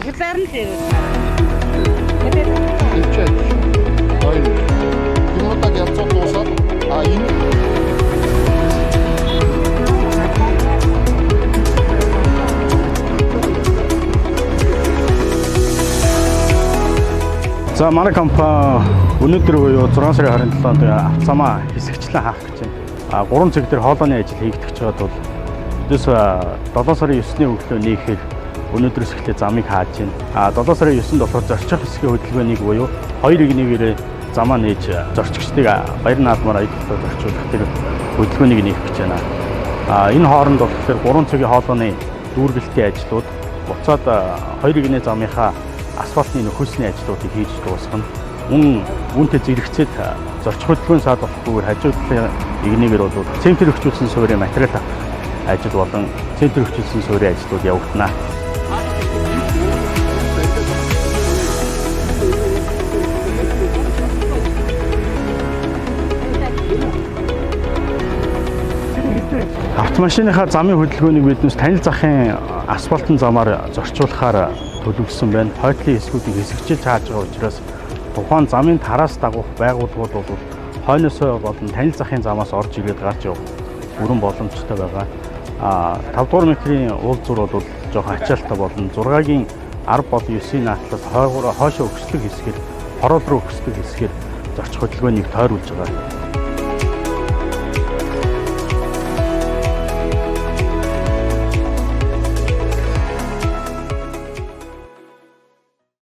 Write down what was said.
Талбар нь тэр. Хөвчээ. Хоёр. Юмудаа ялцуу дуусаад а энэ За манай компани өнөөдөр буюу 6 сарын 27-нд авцамаа хэсэгчлэн хаах гэж байна. А 3 цаг дээр хоолойны ажил хийгдэх гэж байгаад бол өдөөс 7 сарын 9-ний өглөө нээхээр өнөөдрөөс эхлээ замыг хааж байна. А 7 сарын 9-нд болохоор зорчих хэсгийн хөдөлгөөнийг буюу 2-1-ээрээ замаа нээж зорчигчдыг баяр наадмаар аяг дотор зорчуулах тэр хөдөлгөөнийг нээх гэж байна. А энэ хооронд болохоор 3 цагийн хоолойны дүүргэлтийн ажлууд буцаад 2-1 замынхаа асфальтны нөхөсний ажлуудыг хийж дуусгана. Мөн үүнтэй зэрэгцээд зорчих хөдөлгөөн саад болохгүйгээр хажуу талын игнэгээр бол центр хөгжүүлсэн суурийн материал авах ажил болон центр хөгжүүлсэн суурийн ажлууд явагдана. Автомашиныхаа замын хөдөлгөөнийг биднээс танил захын асфальтын замаар зорчуулахаар төлөвлөсөн байна. Хойтлын хэсгүүдийг хэсэгчилж хааж байгаа учраас тухайн замын тараас дагуух байгууллагууд бол хойноосоо болон танил захын замаас орж ирээд гарч явах бүрэн боломжтой байгаа. А 5 дугаар метрийн уулзуур бол жоохон ачаалттай болно. 6-гийн 10 болон 9-ийн наадлаас хойгоор хойшоо өгслөг хэсгээр хороол руу өгслөг хэсгээр зорчих хөдөлгөөнийг тойруулж байгаа.